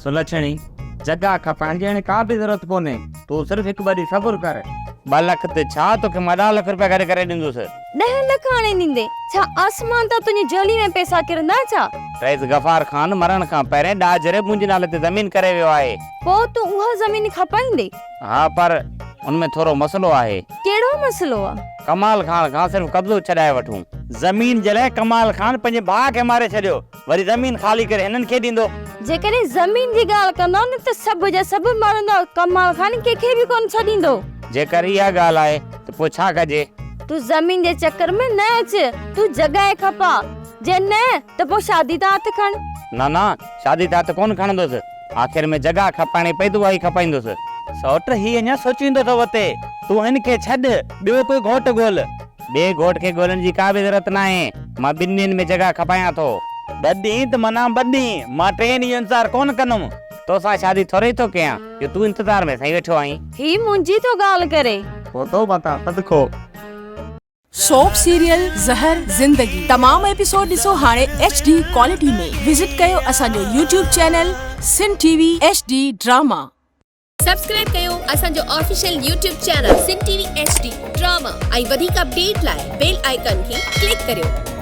سلڇڻي، جڳهه کپائڻ جي هاڻي ڪا به ضرورت ڪونهي. تون صرف هڪ ٻه ڏينهن صبر ڪر. ٻه لک ته ڇا، توکي مان ڏهه لک روپيا گڏ ڪري ڏيندس. ڏهه لک آڻي ڏيندين؟ ڇا آسمان تان تنهنجي جهولي ۾ پئسا ڪرندا ڇا؟ رئيس غفار خان مرڻ کان پهرين ڏاجهري منهنجي نالي تي زمين ڪري ويو آهي. پوء تون اها زمين کپائيندين؟ ها پر ان ۾ ٿورو مسئلو آهي. ڪهڙو مسئلو آ؟ ڪمال خان کان صرف قبضو ڇڏائي وٺون. زمين جي لاء ڪمال خان پنهنجي ڀاء کي ماري ڇڏيو. وري زمين خالي ڪري هنن کي ڏيندو. جيڪڏهن زمين جي ڳالهه ڪندؤ نه ته سڀ جا سڀ مرندا، ڪمال خان ڪنهن کي به ڪونه ڇڏيندو. جيڪر اها ڳالهه آهي ته پوء ڇا ڪجي؟ تون زمين جي چڪر ۾ نه اچ، تون جڳهه کپاء، جي نه ته پوء شادي تان هٿ کڻ. نه نه، شادي تان هٿ ڪونه کڻندس، آخر ۾ جڳهه کپائڻي پئي ته اها ئي کپائيندس. سئوٽ، هي اڃا سوچيندو ٿو وتي، تون هن کي ڇڏ، ٻيو ڪوئي گهوٽ ڳول. ٻئي گهوٽ کي ڳولڻ جي ڪا به ضرورت ناهي، مان ٻن ڏينهن ۾ جڳهه کپايان ٿو. ٻه ڏينهن ته معنيٰ ٻه ڏينهن، مان ٽئين ڏينهن جو انتظار ڪونه ڪندم. توسان شادي ٿوري ئي ٿو ڪيان جو تون انتظار ۾ سائين ويٺو آهين. هي منهنجي ٿو ڳالهه ڪري. پوتو متان صدقو. سوپ سيريل زهر زندگي تمام ايپيسوڊ ڏسو هاڻي ايڇ ڊي ڪوالٽي ۾ وزٽ ڪيو اسان جو YouTube channel Sindh T V H D drama. Subscribe ڪيو اسان جو official YouTube channel Sindh T V H D drama ۽ وڌيڪ اپڊيٽ لاء بيل آئيڪان کي ڪلڪ ڪريو.